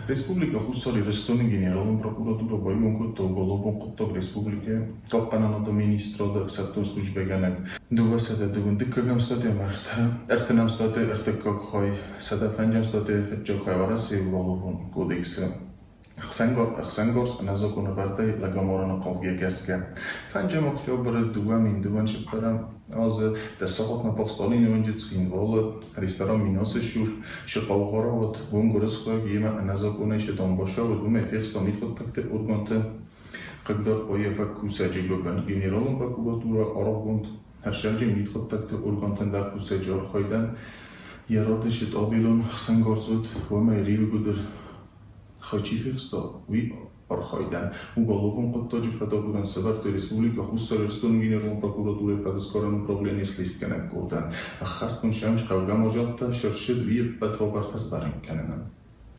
Республикӕ Хуссар Ирыстоны Генералон прокуратурӕ байгом кодта уголовон хъуыддаг республикӕйы Хъахъхъӕнынады министрады ӕфсӕддон службӕгӕнӕг 220 дыккӕгӕм статьямӕ ӕртынӕм статьяйы ӕртыккаг хай, 105-ӕм статьяйы фыццаг хай Уӕрӕсейы Уголовон кодексы ӕхсӕнгарз ӕнӕзакъонӕвӕрдӕй лӕгамарыны хъавгӕ гӕсгӕ. Фӕнджӕм октябры 2024 азы дӕс сахатмӕ Пахсталины уынджы Цхинвалы ресторан Миносы цур цы хъаугъа уыд, уым гуырысхойаг йемӕ ӕнӕзакъонӕй цы дамбаца уыд, уымӕй фехста мидхъуыддӕгты органты хъыгдард баййафӕг кусӕджы гуыбын. Генералон прокуратурӕ аргъгонд хӕрзӕджы мидхъуыддӕгты органтӕн дӕр кусӕджы архайдӕн йӕ рады цы табелон хӕцӕнгарз уыд, уымӕй риуыгуыдыр хай чи фехста, уый архайдӕн уголовон хъуыддаджы фӕдагурӕн сӕвӕрдтой Республикӕ Хуссар Ирыстоны Генералон прокуратурӕйы фӕдысгарӕн управленийы слестгӕнӕг къордӕн. Ӕххӕстгонд сӕм хъӕугӕ мадзӕлттӕ сӕрсыд уе ппӕт уавӕртӕ сбӕрӕг кӕнынӕн.